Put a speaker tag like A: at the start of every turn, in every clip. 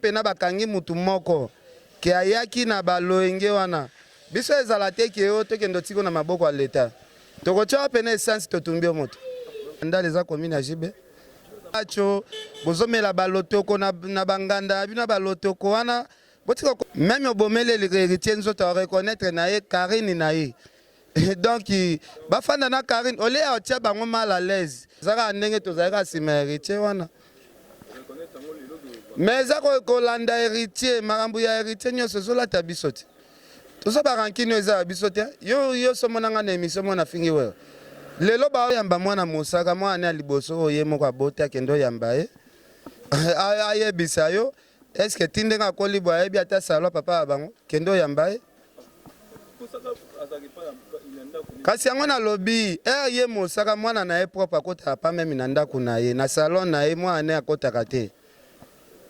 A: Pena bakangi mutu moko ke ayaki na ba loyenge wana biso ezala te ke yo tokende otiko na maboko ya l'etat tokotia yo pena essence totumbi yo moto. Bandal eza commune ya JB. Patsho bozomela ba lotoko na na ba nganda na bino ya ba lotoko wana botika meme obomeli heritier nzoto a reconnaitre na ye Carine na ye Donc bafanda na Carine au lieu ya kotia bango mal à l'aise. Eza kaka ndenge tozali kaka sima ya Heritier wana. Mais eza kolanda Heritier, makambo ya Heritier nyonso ezolata biso te. Toza ba rancune eza ya biso te. Yo yo somo na nga na émission mwana fingi wewe. Lelo ba yamba mwana mosaka mwana ne ya liboso oyo ye moko abota akende oyamba ye. Ayebisa yo est-ce que ti ndenge akoli boye ayebi ata salon papa ya bango kende oyamba ye. Kasi yango nalobi heure ye mosaka mwana na ye propre akotaka pas meme na ndaku na ye na salon na ye mwana ne akotaka te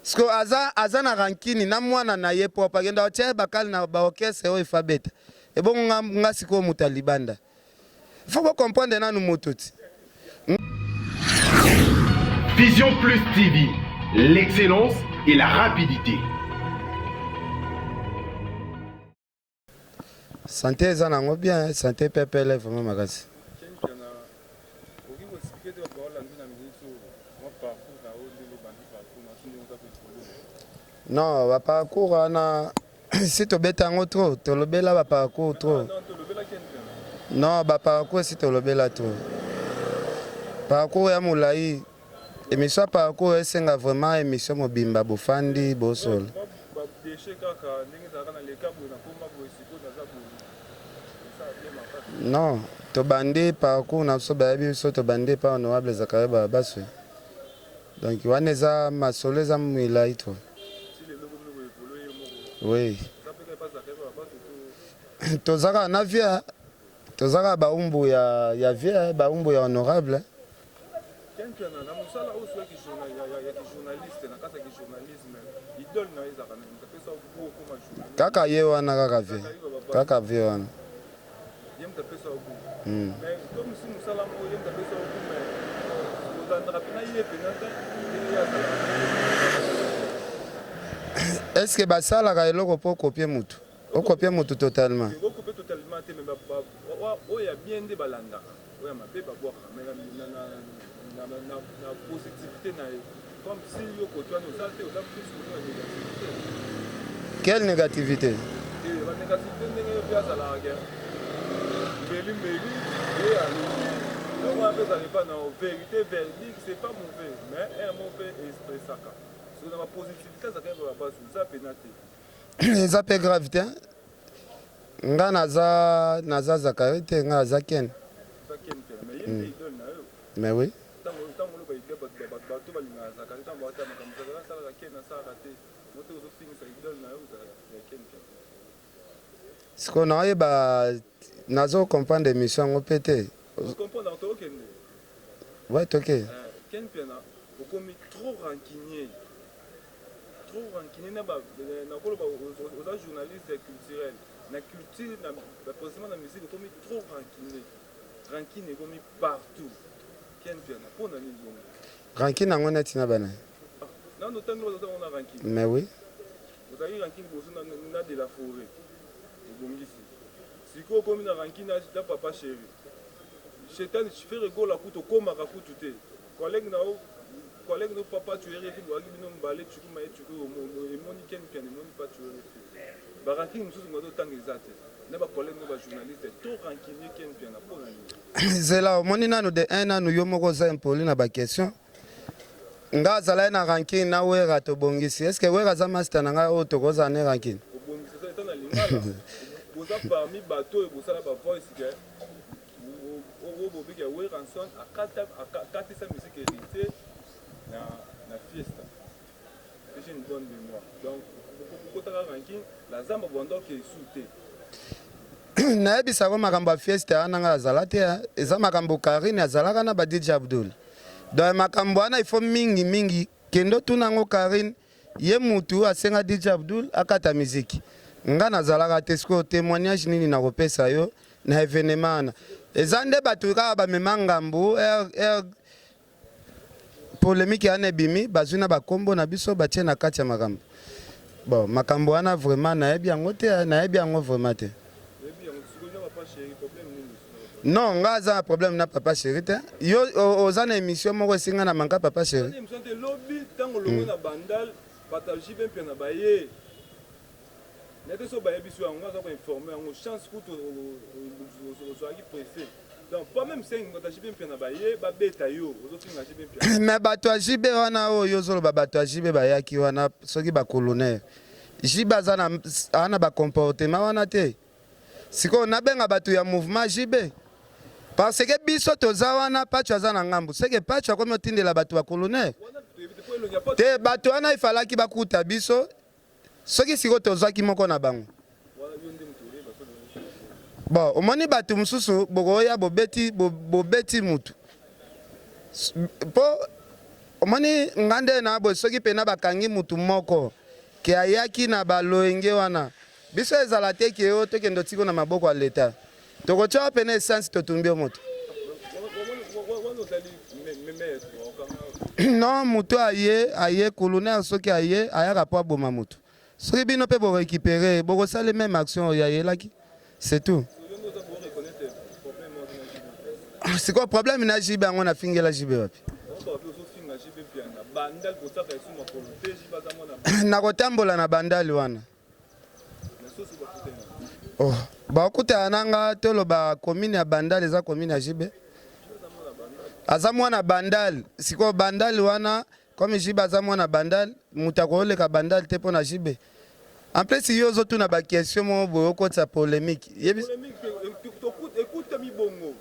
A: siko aza aza na rancune na mwana na ye propre akenda kotia ye bakali na ba orchestre oyo efabeta ebongo nga, nga sikoyo moto ya libanda faut bo comprendre nanu moto ti.
B: Vision Plus TV, l'excellence et la rapidité.
A: Santé eza nango bien, santé pepele vraiment makasi. Non, ba parcours wana si tobeta yango trop, tolobela ba parcours trop. Non, ba parcours si tolobela trop. Parcours ya molayi, émission ya parcours esenga vraiment émission mobimba bofandi bosolo. Non, tobandi parcours na biso bayebi biso tobandi epa honorable Zakaria Babaswe. Donc wana eza masolo eza milayi trop. Oui. Toza kaka na vie, toza kaka baumbu ya, ya vie, baumbu ya honorable. Kaka ye wana kaka vie, kaka vie wana. Hmm. Est-ce que basalaka eloko mpo okopie mutu? Okopie mutu totalement.
C: Oyo ya bien nde balandaka, oyo ya mabe babwakaka, mais na positivité na ye comme si yo koto wana oza te, oza plus koto na négativité.
A: Quelle négativité?
C: Eh, ba négativité ndenge yo mpe azalaka ke mbeli mbeli ye alobi yango wana mpe ezalaka epa na vérité verdict c'est pas mauvais mais un mot mpe estressaka soki na ba positivité azalaka ye ba basi oza pena te.
A: Eza pe grave te. Nga naza naza Zacharie te nga naza Ken.
C: Oza Ken te mais ye nde idole na yo.
A: Mais oui.
C: Tango tango oloba idole bato bato bato balingaka Zacharie tango bawata makambo Zacharie asalaka Ken asalaka te mo te ozofingisa idole na yo ozala ya Ken te.
A: Sikoyo naoyeba nazo comprendre emission yango pe te.
C: Ozo comprendre tokende.
A: Ouais toke.
C: Ken Mpiana okomi trop rancunier. Trop rancunier na ba nakoloba oza journaliste culturel na culture na précisément na musique okomi trop rancunier rancune ekomi partout Ken Mpiana pona nini bongo?
A: Rancune yango neti na bana.
C: Ah, nanu otangi baza tango na rancune.
A: Mais oui.
C: Ozalaki rancune liboso na, na de la foret obongisi sikoyo okomi na rancune na papa chéri Shetani Ferre Gola kutu okomaka kutu te Collègue na yo collègue no papa tu RFI bozalaki bino mbale tshukuma ye tshukuma emoni ken mpiana emoni pa tu RFI ba rancune mosusu ngazo tanga eza te na ba collègue no ba journaliste trop rancunier ken mpiana pona nini?
A: Zela omoni nanu de un nanu yo moko oza impoli na ba question nga azalaki na rancune na werra tobongisi est ce que werra aza masta na ngai oyo tokozala ne rancune?
C: Kobongisa eza eza na lingala boza parmi bato oyo bosala ba voice ke Oyo bobi ke Werrason akata akatisa musique heritier na na fiesta. Si j'ai une bonne mémoire. Donc bokotaka ranking la zamba bwanda oke sous te.
A: Nayebisa ko makambo ya fiesta wana nga azala te eza makambo Carine azalaka na ba DJ Abdoul. Donc makambo wana il faut mingi mingi kende otuna yango Carine ye mutu asenga DJ Abdoul akata musique. Nga nazalaka te sikoyo témoignage nini nakopesa yo na evenement wana eza nde bato kaka bamema ngambu heure heure. Polemique wana ebimi, bazwi na bakombo na biso batie na kati ya makambo. Bon, makambo wana vraiment nayebi yango te, nayebi yango vraiment te. Non, nga aza na problème na papa chéri te. Yo oza na émission moko esinga na manka papa chéri.
C: Émission te lobi tango longo na bandal bata JB Mpiana baye. Na te so bayebi so yango aza ko informer yango chance kutu ozalaki pressé. Donc pas même 5 bata JB Mpiana baye babeta yo ozofinga JB Mpiana.
A: Mais bato ya JB wana oyo ozoloba bato ya JB bayaki wana soki ba colonel. JB aza na ana ba comportement wana te. Sikoyo nabenga bato ya mouvement JB parce que biso toza wana, Pacho aza na ngambu, seke Pacho akomi otindela bato ba colonel te. Bato wana ifalaki bakuta biso soki sikoyo tozwaki moko na bango. Bon, omoni bato mosusu bokoya bobeti, bobeti mutu mpo omoni nga nde na boye. Soki mpena bakangi mutu moko ke ayaki na baloyenge wana, biso ezala te ke oyo tokende otiko na maboko ya leta, tokotia pene essence, totumbi yo moto. Non, moto aye aye colonel, soki aye ayaka mpo aboma moto. Soki bino mpe borécupérer, bokosala même action oyo ayelaki, c'est tout. Sikoyo problème na JB yango, nafingela JB wapi? Nakotambola na bandali wana. Oh, bakutana nanga. Toloba commune ya Bandal eza commune ya JB, aza mwana Bandal. Sikoyo Bandal wana, comme JB aza mwana Bandal, moto akooleka Bandal te mpo na JB. En plus yo ozotuna baquestion moko boye, okotisa polémique.
C: Ekutami bongo,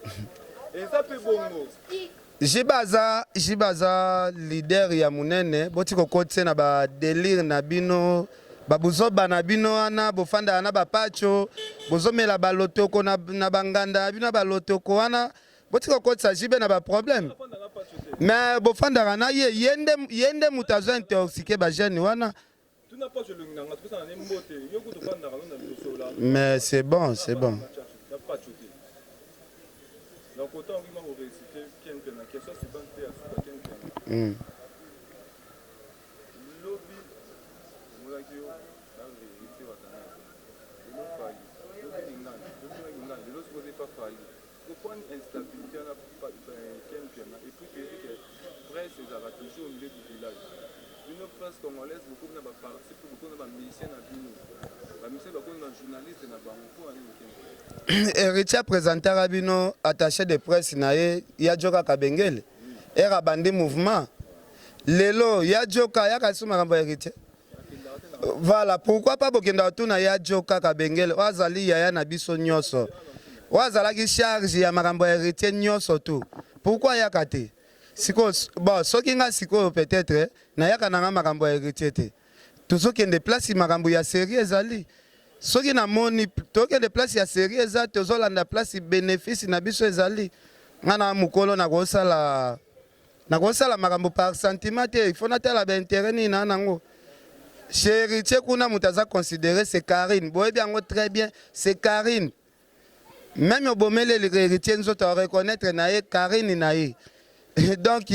C: eza mpe bongo.
A: JB aza, JB aza leader ya monene. Boti kokotisa na badélire na bino, babuzoba na bino wana. Bofandaka na bapacho, bozomela balotoko na banganda na bino ya balotoko wana. Boti kokotisa JB na baproblème. Mais bofandaka na ye, ye nde moto azo intoxiquer bajeune wana.
C: Tuna pacho elongi na nga, topesana ne mbote. Yo kutu ofandaka no na bisola.
A: Mais c'est bon, c'est bon.
C: Na pacho te. Donc autant okima koréciter Ken mpe na question suivante te ya suka, Ken Mpiana. Lobi omonaki yo na Héritier Watanabe, lelo Fally, lobi lingana, lobi lingana, lelo sikoyo epa Fally. Kopwani instabilité wana, Ken Mpiana? Et puis toyebi ke presse ezalaka toujours au milieu du village. Bino presse congolaise, bokomi na baparti mpe bokomi na bamusicien na bino, bamusicien bakomi na bajournaliste na bango. Mpo na nini, Ken?
A: Héritier apresentaka bino attaché de presse na ye ya Joka Kabengele ere abandi mouvement. Lelo ya Joka ayaka so makambo ya Héritier. Voilà pourquoi pas bokenda kotuna ya Joka Kabengele oyo azali yaya na biso nyonso, oyo azalaki charge ya makambo ya Héritier nyonso tu. Pourquoi ayaka te sikoyo? Bon, soki nga sikoyo peut-être nayaka na nga makambo ya Héritier te. Tozokende place makambo ya série ezali. Soki namoni tokende place ya série eza, tozolanda place bénéfice na biso ezali. Nga na mokolo nakosala makambo par sentiment te. Il faut natala baintérêt nini na nango. Chez Héritier kuna, moto aza considéré, c'est Karine. Boyebi yango très bien, c'est Karine. Même obomeli Héritier nzoto, areconnaître na ye Karine na ye. Donc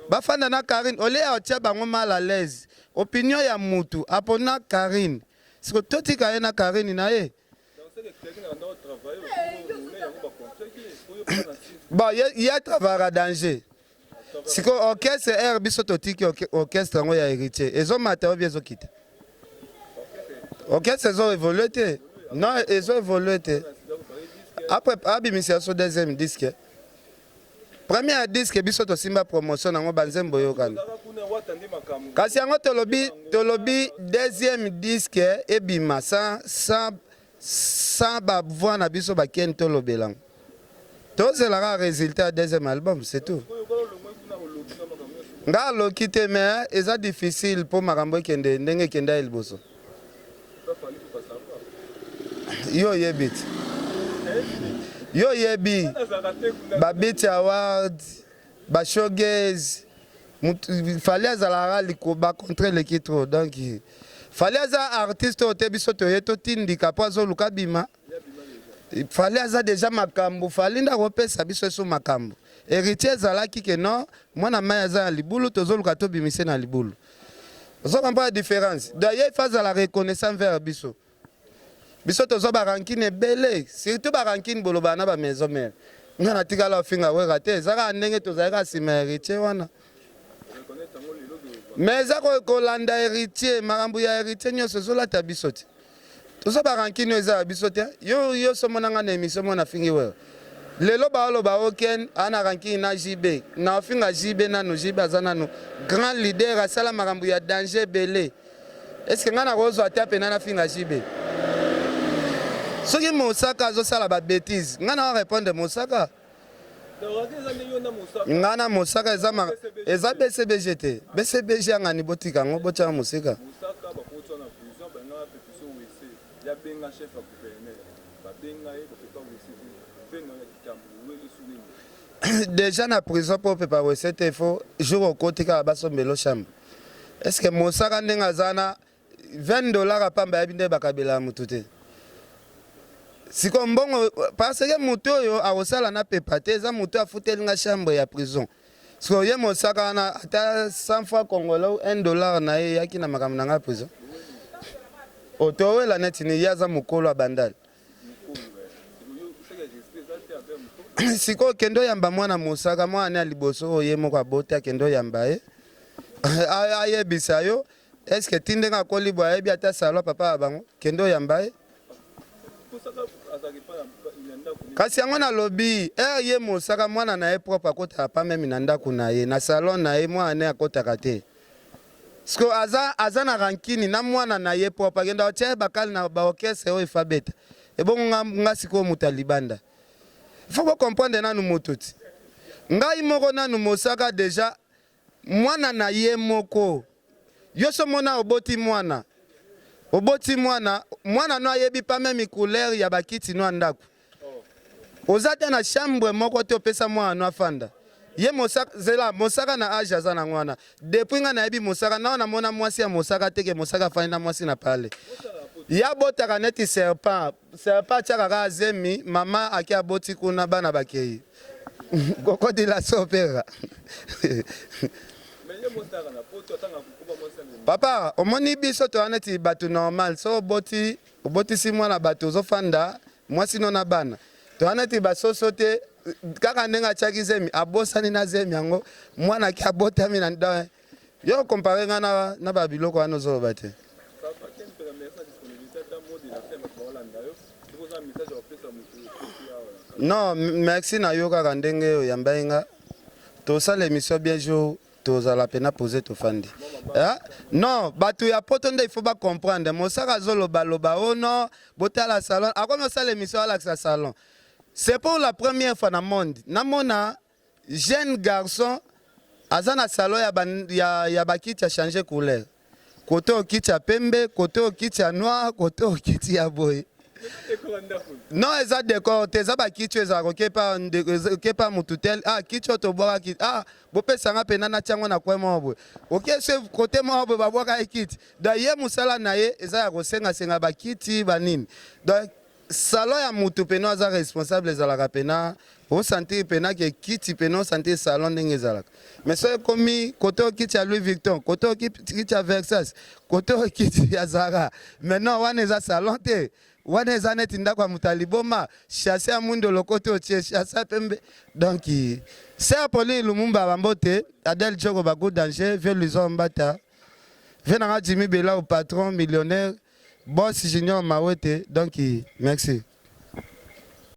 A: bafanda na Karine olie atia bango mal à l'aise. Opinion ya mutu apona Karine, siko totika ye na Karine na ye.
C: Donc c'est que quelqu'un na travailler yango baconfiaki oyo mpona.
A: Bon, ye atravaillaka danger. Sikoyo orchestre aire biso totiki orchestre yango ya Héritier ezomata obi ezokita. Orchestre ezo évolue te, non, ezo évolue te. Après abimisa so deuxième disque, premier disque biso tosimba promotion nango, banzembo oyokani.
C: Kuna wata nde makambo.
A: Kasi yango tolobi deuxième disque ebima sans bavoix na biso bakeni tolobelango. Tozelaka résultat ya deuxième album, c'est tout.
C: Oyo kola olongwe kuna, oloki na makambo nyonso.
A: Nga aloki te, mais eza difficile mpo makambo ekende ndenge ekende ya liboso.
C: Fally kopasa.
A: Yo oyebi te, yo oyebi.
C: Nazalaka te kuna.
A: BaBET Award, bashowcase, Fally azalaka liko bacontre eleki trop. Donc Fally aza artiste oyo te biso toye totindika mpo azoluka bima. Fally aza déjà makambo. Fally nde akopesa biso eso makambo. Heritier ezalaki ke non, mwana mayi aza na libulu, tozoluka tobimise na libulu. Ozo comprendre difference? Donc ye il faut azala reconnaissant vers biso. Biso tozwa ba rancune ebele, surtout ba rancune bolobaka na ba maison mère. Nga natikala ofinga Werra te, eza kaka ndenge tozali kaka sima ya Heritier wana. Mais eza kolanda Heritier, makambo ya Heritier nyonso ezolata biso te. Toza ba rancune oyo eza ya biso te. Yo yo somo na nga na emission mona fingi Werra. Lelo baoloba o Ken aza na rancune na JB. Na ofinga JB nanu, JB aza nanu grand leader asala makambo ya danger ebele. Est-ce que nga nakozwa ata pena nafinga JB? Soki Mosaka azosala ba betises, nga na répondre Mosaka. Nga na Mosaka eza ma, eza BCBG te. BCBG angani botika yango botia yango mosika.
C: Mosaka bakoti wana prison balingaka pepe so wese ya benga chef ya gouverneur babenga ye bapepa wese te ve na ya kitambo oweli su nini
A: Dejà na prison po opepa wese te il faut jour okoti kaka basombelo chambre. Est ce que Mosaka ndenge aza na 20 dollars ya pamba ayebi ndenge bakabelaka mutu te? Sikoyo mbongo parce que mutu oyo akosala na pepa te eza mutu afuteli nga chambre ya prison. Sikoyo ye Mosaka wana ata 100 fois congolais ou 1 dollar na ye eyaki na makambo na nga ya prison? Otowela neti ni ye aza mukolo ya bandal. Sikoyo kende oyamba mwana Mosaka, mwana ne ya liboso oyo ye moko abota, kende oyamba ye ayebisa yo est ce que ti ndenge akoli boye ayebi ata salon papa ya bango? Kende oyamba ye. Kasi yango nalobi heure ye Mosaka mwana na ye propre akotaka pas meme na ndaku na ye na salon na ye mwana ne akotaka te. Sikoyo aza aza na rancune na mwana na ye propre akenda kotia ye bakali na ba orchestre oyo efa beta ebongo nga nga sikoyo moto ya libanda il faut bo comprendre nanu moto ti ngai moko nanu mosaka deja mwana na ye moko yo so mona oboti mwana oboti mwana mwana no ayebi pas meme couleur ya bakiti no ya ndako Oza ata na chambre moko te opesa mwana no afanda. Ye mosaka zela mosaka na age aza nango wana. Depuis nga nayebi mosaka nao namona mwasi ya mosaka te ke mosaka afandi na mwasi na palais. Ye abotaka neti serpent. Serpent atiaka kaka zemi mama ake aboti kuna bana bakeyi. Kokotila sopera. Papa omoni biso toza neti batu normal soki oboti obotisi mwana batu ozofanda Mwasi no na bana toza neti ba soso te kaka ndenge atiaki zemi abosani na zemi yango mwana ake abotami na donc yo compare nga na, na ba biloko wana ozoloba te. Non, merci na yo kaka ndenge oyambaki nga. Tosala emission bien jour Tozala pena pose tofandi eh? Non batu ya poto nde il faut ba comprendre mosaka azoloba loba oh non botala salon akomi osala emission alakisa salon c'est pour la première fois na monde namona jeune garçon aza na salon ya ba, ya, ya bakiti ya changer couleur Kote oyo kiti ya pembe, kote oyo kiti ya noir, kote oyo kiti ya boye. Non eza decor te, eza ba kiti oyo ezalaka oke pa oke pa mutu tel, ah kiti oyo tobwakaki, ah bopesa nga pena natia yango na coin moko boye. Oke se kote moko boye babwaka ye kiti. Donc ye musala na ye eza ya kosenga senga ba kiti ba nini. Donc Salon ya mutu pena aza responsable ezalaka pena o sentir pena ke kiti pena o sentir salon ndenge ezalaka mais soki ekomi kote oyo kiti ya Louis Vuitton kote oyo kiti ya Versace kote oyo kiti ya Zara mais non wana eza salon te wana eza neti ndako ya moto ya liboma chasse ya mwindo lokoti otie chasse ya pembe donc sœur Pauline Lumumba bambote Adèle Djoko ba goût danger vieux Luison Mbata vieux nanga Jimmy Bela au patron millionnaire Boss Junior Mawete donc merci.